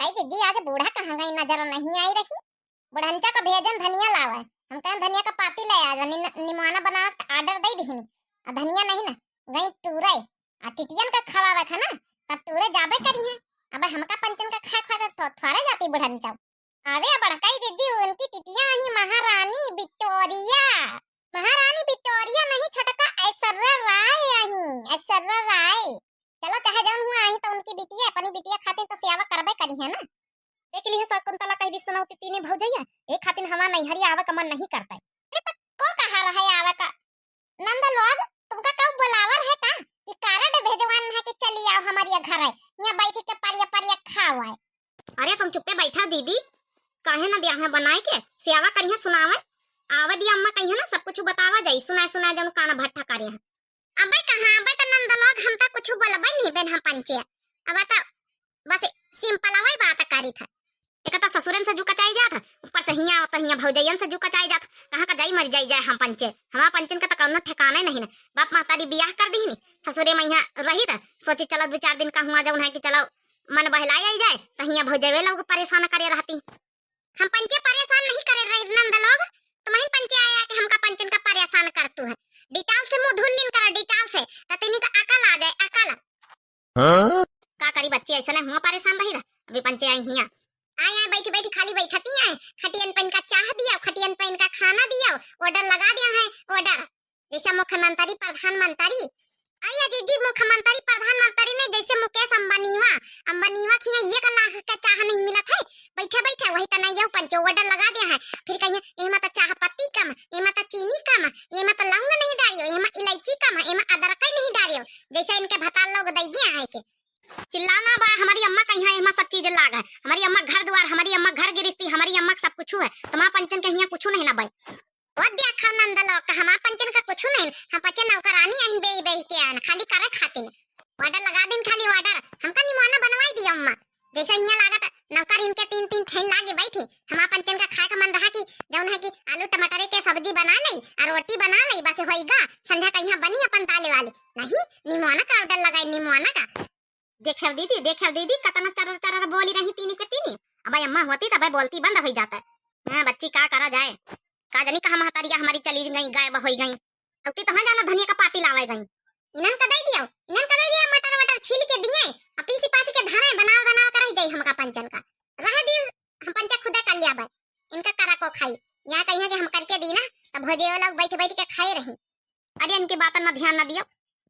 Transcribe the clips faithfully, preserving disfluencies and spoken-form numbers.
कही, "जीजी, आज बूढ़ा कहाँ गई, नजर नहीं आई रही?" बुढ़ंचा का भेजन धनिया लावे, हम कहन धनिया का पाती ले आवे, नि-, निमोना बनावे का order दे दिहिन, आ धनिया नहीं ना, गई टूरे, आ टिटियन का खवावे था ना, तब टूरे जाबे करी है। अब हमका पंचन का खाए खाए तो थोड़े जाती बुढ़ंचा। अरे बड़काई दीदी, उनकी टिटिया आई महारानी विक्टोरिया। महारानी विक्टोरिया नहीं छोटका, ऐश्वर्या राय आई, ऐश्वर्या राय। चलो चाहे जौन हुआ आई तो उनकी बिटिया, अपनी बिटिया खातिर तो सेवा करबे करी है ना। देख ली है शकुंतला कही भी सुनौती तीनी भौजैया, एक खातिर हमार नैहरी आवे का मन नहीं करता है। अरे तो को कहा रहे आवे का? नंद लोग, तुमका कऊ बुलावर है का? कि card भेजवान है कि चली आओ हमारे घर है, यहाँ बैठ के परिया परिया खाओ है। अरे तुम चुप्पे बैठा दीदी, काहे न दिया है बनाए के, सेवा करिए सुनावे, आवे दिया अम्मा कहिए ना, सब कुछ बतावा जाई, सुनाए सुनाए जौन काना भट्ठा करे है। अबे कहाँ, अबे तो नंद लोग हम तो कुछ बोलबे नहीं बेन हम पंचे, अब तो बस simple वही बात करी था। एक तो ससुरन से जू कचाई जात है, ऊपर से हियाँ तो हियाँ भौजैयन से जू कचाई जात, कहाँ का जाई मर जाई जाए हम पंचे। हमार पंचन का तो कौनो ठिकाने नहीं ना। बाप महतारी बियाह कर दीनी, ससुरे में यहाँ रही था, सोची चलो दो चार दिन का हुआ जौन है कि चलो मन बहलाई आई जाए, तो हियाँ भौजैवे लोग परेशान करे रहती। हम पंचे परेशान नहीं करे रही नंद लोग, तुम्हें पंचे आया कि हमका पंचन का परेशान कर तू है। डिटाल से मुंह धुल लिन करा, डिटाल से, तो तेनी का अकल आ जाए, अकल। हाँ? का करी बच्ची, ऐसे ने हुआ परेशान रही रह। अभी पंचे आई हिया। आए, आए, बैठी, बैठी, खाली बैठती आए। खटियन पे इनका चाह दिया, खटियन पे इनका खाना दिया, order लगा दिया है, order। जैसे मुख्यमंत्री, प्रधानमंत्री। अरे जीजी, मुख्यमंत्री, प्रधानमंत्री ने जैसे मुकेश अंबानीवा, अंबानीवा के यहाँ एक लाख का चाह नहीं मिलत है, बैठे, बैठे वही तना यह पंचो order लगा दिया है। फिर कहिए, "एमा तो चाह पत्ती कम, एमा तो चीनी कम, एमा तो लौंग नहीं डारियो, एमा इलायची कम है, एमा अदरक ही नहीं डारियो।" जैसे इनके भतार लोग दै गया है के। चिल्लाना बा, हमारी अम्मा कहिया एमा सब चीज लाग है। हमारी अम्मा घर द्वार, हमारी अम्मा घर गिरस्ती, हमारी अम्मा सब कुछ है। तुम्हारा पंचन के हियाँ कुछ नहीं ना बाई। वो देखा नंद लोग, हमारा पंचन का कुछ नहीं। हम पंचन नौकरानी आइन बेही बेही के आन, खाली करे खातिर। Order लगा दिन खाली order, हमका निमोना बनवाई दिया अम्मा। जैसे हियाँ लागत नौकर इनके तीन तीन ठेन लागे बैठी। हमारा पंचन का खाए का मन रहा कि जौन है कि आलू टमाटर के सब्जी बना लई और रोटी बना लई, बस होइगा। संझा कहिया बनी अपन दाले वाले। नहीं, निमोना का order लगाई, निमोना का। देखियो दीदी, देखियो दीदी, कतना चरर चरर बोली रही तीनी के तीनी। अब अम्मा होती तब बोलती बंद हो जाता। हाँ बच्ची, का करा जाए, का जानी कहाँ महतारिया हमारी चली गई, गायब हो गई। अब ती तहाँ जाना धनिया का पाती लावे गई। इनन का दे दियो, इनन का दे दिया, मटर वटर छील के दिए, अब पीसी पासी के धरे बनाव बनाव कर रह जाई हमका पंचन का। रह दी, हम पंचा खुदे कर लिया भाई, इनका करा को खाई। यहाँ कहिए कि हम करके दी ना, तब भोजे लोग बैठ बैठ के खाए रही। अरे इनकी बातन में ध्यान न दियो।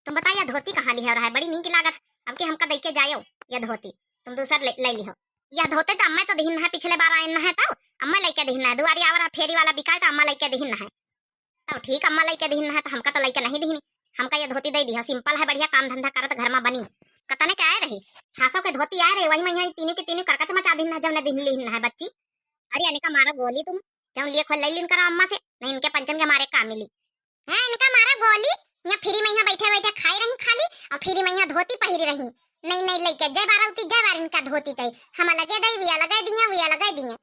तुम बताओ, यह धोती कहाँ लिहे रहा है, बड़ी नीक लागत। अब के हमका दई के जायो यह धोती, तुम दूसर ले, ले लिहो। यह धोती तो अम्मा तो दिहिन है, पिछले बार आयन है तो अम्मा लेके दिहिन है, दुआरी आवर फेरी वाला बिकाए तो अम्मा लेके दिहिन है। तो ठीक, अम्मा लेके दिहिन है तो हमका तो लेके नहीं दिहिन। हमका यह धोती दे दिहो, simple है, बढ़िया काम धंधा करत घर में बनी। कतने के आए रही, छह सौ के धोती आए रही, वही में यहाँ तीनों के तीनों करकच मचा दिहिन है, जौन दिन लिहिन है बच्ची। अरे अनिका मारा गोली तुम, जौन लिए खोल ले लिन करा अम्मा से, नहीं इनके पंचन के मारे का मिली। हाँ, इनका मारा गोली, यहाँ free में यहाँ बैठे बैठे खाई रही खाली, और free में यहाँ धोती पहिरी रही। नहीं, नहीं, लेके जय बार उती, जय बार इनका धोती चाहिए। हम लगे दई, विया लगे दिए, विया लगे दिए।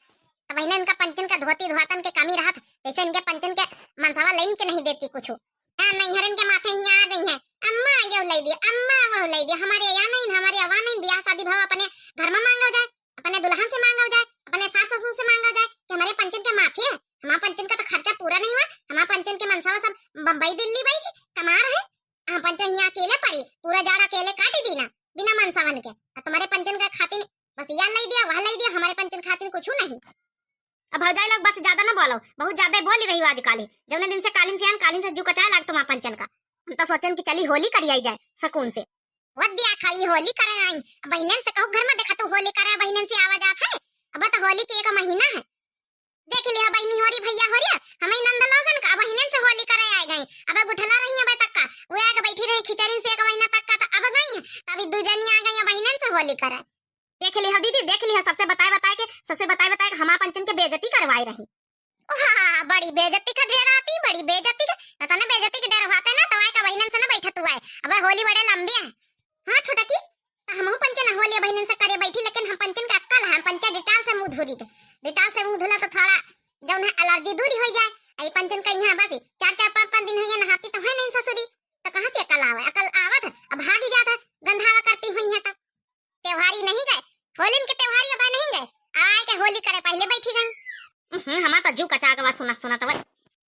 तब इन्हें इनका पंचन का धोती धोतन के कमी रहत, जैसे इनके पंचन के मनसावा लेन के नहीं देती कुछ। हाँ, नैहरन के माथे यहाँ आ गई है, अम्मा यो ले दिया, अम्मा वो ले दिया, हमारे यहाँ नहीं, हमारे यहाँ नहीं, ब्याह शादी भाव अपने घर में मांगो जाए, अपने दुल्हन से मांगो जाए, अपने सास ससुर से मांगो जाए कि हमारे पंचन के माथे है, हमारे पंचन का तो खर्चा पूरा नहीं हुआ, हमारे पंचन के मनसावा सब बम्बई दिल्ली बैठी कमा रहे, हम पंचन यहाँ अकेले पड़ी, पूरा जाड़ा अकेले काटी दी ना, बिना मनसावन के। और तुम्हारे पंचन का खातिर बस यह ले दिया, वह ले दिया, हमारे पंचन खातिर कुछ नहीं। अब भौजाई लोग बस ज्यादा ना बोलो, बहुत ज्यादा बोली रही हो आज काली। जौने दिन से कालिन से आन, कालिन से जू कचाए लाग तुम्हारा पंचन का। हम तो सोचन कि चली होली करी आई जाए सुकून से। वो दिया खाली होली करे आई। अब बहिनन से कहू घर में देखा तू होली करे, बहिनन से आवा जात है। अब तो होली के एक महीना है। देख लिया बहिनी हो रही, भैया हो रही, हमें नंद लोगन का बहिनन से होली करे आ गई। अब गुठला रही अब तक का, वो आके बैठी रही खिचड़िन से एक महीना तक का, तो अब गई, तो अभी दू जनी आ गई बहिनन से होली करे। देख लिया दीदी, देख लिया, सबसे बताए बताए के, सबसे बताए बताए के हमार पंचन के बेइज्जती करवाई रही। ओ हा, हा, हा, बड़ी बेइज्जती का डराती, बड़ी बेइज्जती का, इतने बेइज्जती के डर हुआ ना, तो आए का बहिनन से ना बैठत हुआ है। अब होली बड़े लंबी है। हाँ छोटा की, तो हमहू पंचे ना होली बहिनन से करे बैठी, लेकिन हम पंचन का अक्कल है, हम पंचे डिटाल से मुंह धुली थे। डिटाल से मुंह धुला तो थोड़ा जौन है allergy दूरी हो जाए। आई पंचन का यहाँ बस चार चार पाँच पाँच दिन हो गया नहाती तो है नहीं ससुरी, तो कहाँ से अकल आवे? अकल आवत है, अब भागी जात है, गंधावा करती हुई है तो। त्योहारी नहीं गए, होलिन के त्योहार ये बा नहीं गए, आए के होली करे पहिले बैठी गई। हम्म, हमार तो जू कचा गवा सुना सुना तब।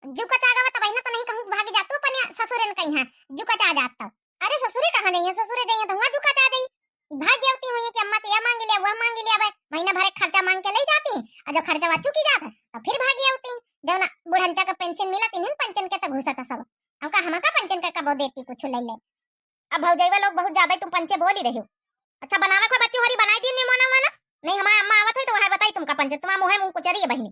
जू कचा गवा तब ना तो नहीं कहूँ भाग जा तू अपने ससुरन कहीं है, जू कचा जात तब। अरे ससुरे कहाँ जाइए, ससुरे जाइए तो वहाँ जू कचा जाई। भाग जाती हुई कि अम्मा से यह मांग लिया, वह मांग लिया, भाई महीना भर एक खर्चा मांग के ले जाती, और जब खर्चा चुकी जात है तो फिर भाग जाती। जब ना बुढ़ंचा का पेंशन मिला तीन पंचन के तो घुसा था सब। अब का हमका पंचन का कबो देती कुछ ले ले। अब भौजैवा लोग बहुत ज्यादा ही तुम पंचे बोली रही हो। अच्छा बनावे को बच्ची हरी बनाई दी निमोना वाला। नहीं हमारे अम्मा आवत है तो वह बताई तुमका पंचे, तुम्हारा मुँह मुँह कुचरी है बहिनी।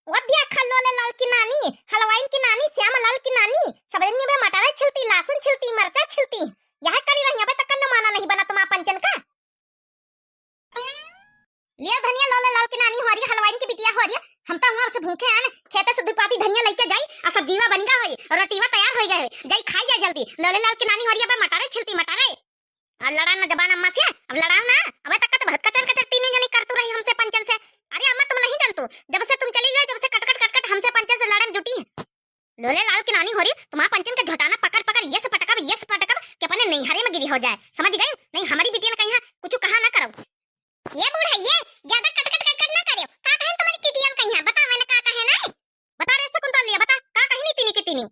वद्या खा लोले लाल की नानी, हलवाइन की नानी, श्याम लाल की नानी, सब दिन में मटारे छिलती, लहसुन छिलती, मरचा छिलती, यह करी रही अबे तक न माना नहीं बना तुम्हारा पंचन का। लिया धनिया लोले लाल की नानी हो रही, हलवाइन की बिटिया हो रही, हम तो हुआ से भूखे आन, खेते से दुपाती धनिया लेके जाई, आ सब्जीवा बन गया होई, रोटीवा तैयार हो गए होई, जाई खाई जाए जल्दी, लोले लाल की नानी हो रही, अबे मटारे छिलती मटारे। अब लड़ा ना जबान अम्मा से, अब लड़ाओ ना। अब तक तो बहुत कचर कचर तीनों जनी करतू रही हमसे पंचन से। अरे अम्मा तुम नहीं जानतू, जब से तुम चली गई जब से कटकट कटकट हमसे पंचन से लड़न जुटी है। लोले लाल की नानी हो रही, तुम्हारा पंचन के झोटाना पकड़ पकड़ ये से पटकब ये से पटकब कि अपने नैहरे में गिरी हो जाए, समझ गई? नहीं हमारी बिटिया ने कहीं कुछ कहा ना करो। ये बूढ़ा ये ज्यादा कटकट कटकट ना करियो। का कहें तुम्हारी टिटियन कहीं बताओ मैंने का कहे ना? बता रे शकुंतल, ये बता, का कही नहीं तीनी की तीनी?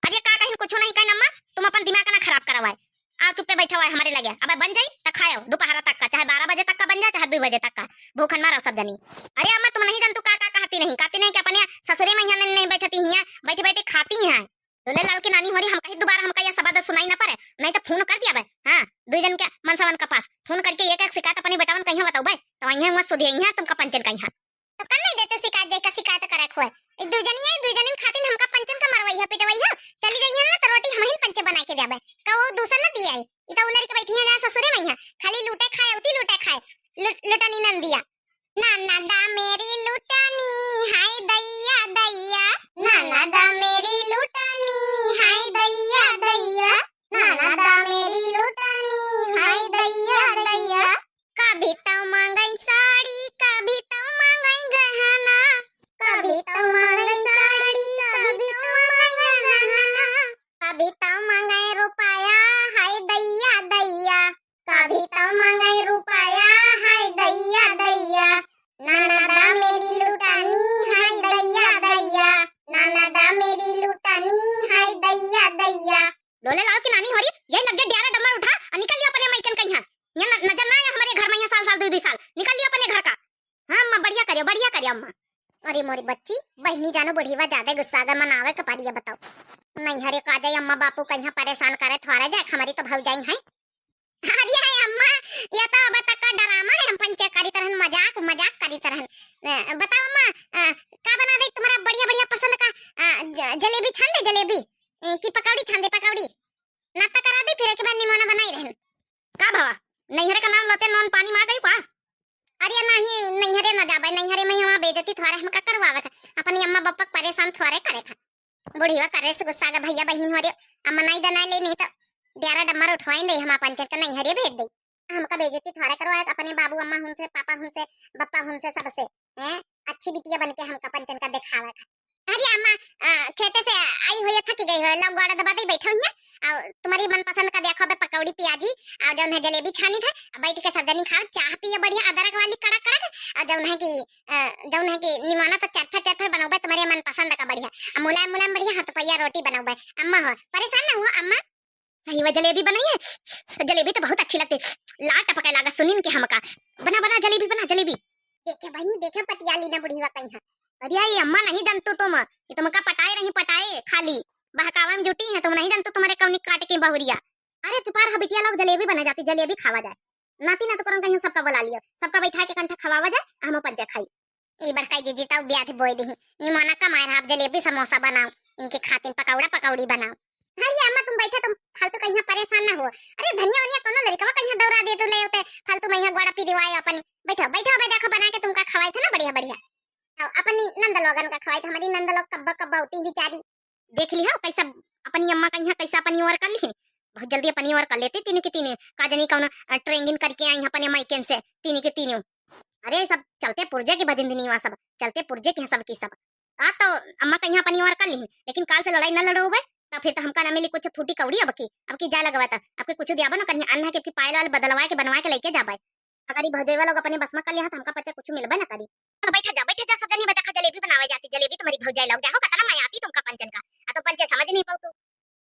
अरे का कही, कुछ नहीं कहे अम्मा, तुम अपन दिमाग ना खराब करवाए। आ चुप्पे बैठा हुआ है हमारे लगे, अब बन जाई त खायो दोपहर तक का, चाहे बारह बजे तक का बन जाए, चाहे दो बजे तक का, भूखन मारो सब जनी। अरे अम्मा तुम नहीं जानतू का का कहती नहीं, कहती नहीं कि अपने ससुरे में यहाँ नहीं बैठती हैं, बैठी बैठी खाती हैं। लोले लाल की नानी हो रही, हम कही दोबारा हमका यह शब्द सुनाई ना पड़े, नहीं तो फोन कर दिया भाई। हाँ, दो जन के मनसवन का पास फोन करके एक एक शिकायत अपनी बेटावन कहीं बताओ भाई, तो वहीं हुआ सुधी यहाँ तुमका पंचन कहीं। तो कर नहीं देते शिकायत, जैका शिकायत करे खोए। ई दू जनी है, दू जनी खातिर हमका पंचन का मरवई है, पिटवई है। चली जाइए ना तो रोटी हम ही पंचे बना के देबे। का वो दूसर न दिया है। ई तो उलर के बैठी है जा ससुरे में है। खाली लूटे खाए, उती लूटे खाए। लुट-, लुटनी नंदिया। ननदा मेरी लुटनी, हाय दैया दैया। ननदा मेरी लुटनी, हाय दैया दैया। ननदा मेरी लुटनी, हाय दैया दैया। कभी तो मांगई साड़ी, कभी तो मांगई गहना, कभी तो मांगई साड़ी, कभी तो मांगई गहना, कभी तो मांगई रुपया, हाय दैया दैया, कभी तो मांगई रुपया, हाय दैया दैया, ननदा मेरी लुटानी, हाय दैया दैया, ननदा मेरी लुटानी, हाय दैया दैया। लोले लाल की नानी हो रही, यही लग गया डियारा डम्मर उठा और निकल लियो अपने मायकन कहीं। यहाँ न-, नजर ना आया हमारे घर में, यहाँ साल साल, दो दो साल, निकल लियो अपने घर का। हाँ अम्मा, बढ़िया करियो, बढ़िया करियो अम्मा। अरे मोरी बच्ची, बहिनी जानो बुढ़ीवा ज्यादा गुस्सा गा मनावे के पड़ी, ये बताओ। नहीं हरे का जाए अम्मा बापू कहीं परेशान करे थोड़ा जाए, हमारी तो भौजाई है। अरे है अम्मा, ये तो अब तक का ड्रामा है, हम पंचे करी तरहन मजाक, मजाक करी तरहन। अ, बताओ अम्मा, अ, का बना दे तुम्हारा बढ़िया बढ़िया पसंद का, अ, ज-, जलेबी छान दे, जलेबी, अ, की पकौड़ी छान दे, पकौड़ी। नाश्ता करा दे, फिर एक बार निमोना बनाई रहन। का भवा, नैहरे का नाम लोते नोन पानी मा गई का? अरे नहीं, नैहरे न जाबे, नैहरे में हमार बेइज्जती थोड़े हमका करवावे का, अपनी अम्मा बप्पा के परेशान थोड़े करे का। बुढ़िया करे से गुस्सा के भैया बहिनी हो रे, अम्मा नहीं दना ले नहीं तो डेरा डम्मर उठवाइन दे, हम अपन चल के नैहरे भेज दे। हमका बेइज्जती थोड़े करवाए, अपने बाबू अम्मा हमसे, पापा हमसे, बप्पा हमसे, सबसे, हैं? अच्छी बिटिया बन के हमका पंचन का दिखावे का। अरे अम्मा, अ, खेते से आई हुई थकी गई हो, लो गोड़ा दबा दे बैठो हियाँ, और तुम्हारी मनपसंद का देखो बे पकौड़ी प्याजी, और जौन है जलेबी छानी थे, बैठ के सब जनी खाओ, चाह पियो बढ़िया अदरक वाली कड़क कड़क, और जौन है कि, अ, जौन है कि निमोना तो चरफर चरफर बनौबे तुम्हारे मनपसंद का बढ़िया, आ मुलायम मुलायम बढ़िया हाथ पैया रोटी बनौबे। अम्मा हो, परेशान ना हुआ अम्मा। सही हुआ जलेबी बनाई है, जलेबी तो बहुत अच्छी लगती है, लार टपके लागा सुनिन के हमका। बना बना जलेबी बना जलेबी। देखे बहिनी, देखे पटियाली ना बुढ़ीवा कहीं। अरे आई अम्मा, नहीं जानतू तुम, ये तुमका पटाए रही, पटाए खाली बहकावा में जुटी है, तुम नहीं जानतू तुम्हारे कौनी काट के बहुरिया। अरे चुपा रहा बिटिया लोग, जलेबी बना जाती, जलेबी खावा जाए। नाती ना तो करन कहीं सबका बुला लियो, सबका बैठा के कंठा खवावा जाए, आ हम पंचे खाई। ई बड़काई जीजी ताऊ ब्याध बोई दिही, निमोना कमाए रहा, आप जलेबी समोसा बनाओ, इनके खातिन पकौड़ा पकौड़ी बनाओ। अरे अम्मा तुम बैठा, तुम फालतू कहीं परेशान ना हो। अरे धनिया वनिया कोनो लड़कवा कहीं दौरा दे तू ले होते, फालतू में यहाँ गोड़ा पी दिवाए अपनी। बैठो बैठो, अबे देखो बना के तुमका खवाए थे ना बढ़िया बढ़िया। आओ, अपनी नंद लोगन का खवाए थे, हमारी नंद लोग कब्बा कब्बा होती बेचारी। देख ली हो कैसा अपनी अम्मा का यहाँ कैसा अपनी ओर कर ली है। बहुत जल्दी अपनी ओर कर लेती तीनों की तीनों। का जनी कौन, अ, ट्रेंगिन करके आई अपने मायकेन से तीनों की तीनों। अरे सब चलते पुर्जे की भजन दिनी हुआ, सब चलते पुर्जे की हैं सब की सब। आज तो अम्मा का यहाँ अपनी ओर कर ली, लेकिन काल से लड़ाई न लड़ो बे, तो फिर तो हमका न मिली कुछ फूटी कौड़ी अब की, अब की जा लगवा था, अब की कुछ दियाबा न कहीं अन्न है कि पायल वाल बदलवा के बनवा के लेके जाबे। अगर ई भौजैवा लोग अपने बस में कर लिया तो हमका पंचे कुछ मिलबे ना करी। तो बैठे जा, बैठे जा, सब जनी बा देखा जलेबी बनावे जाती, जलेबी तुम्हारी भौजाई लोग, देखो कतना मैं आती तुमका पंचन का, आ तो पंचे समझ नहीं पाऊ तू।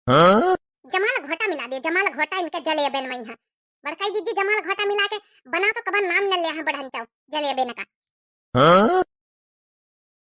हाँ? जमाल घोटा मिला दे, जमाल घोटा इनके जलेबेन में है। बड़काई जीजी जमाल घोटा मिला के बना तो कबा नाम न ले हैं बढ़न चाओ जलेबेन का। हाँ?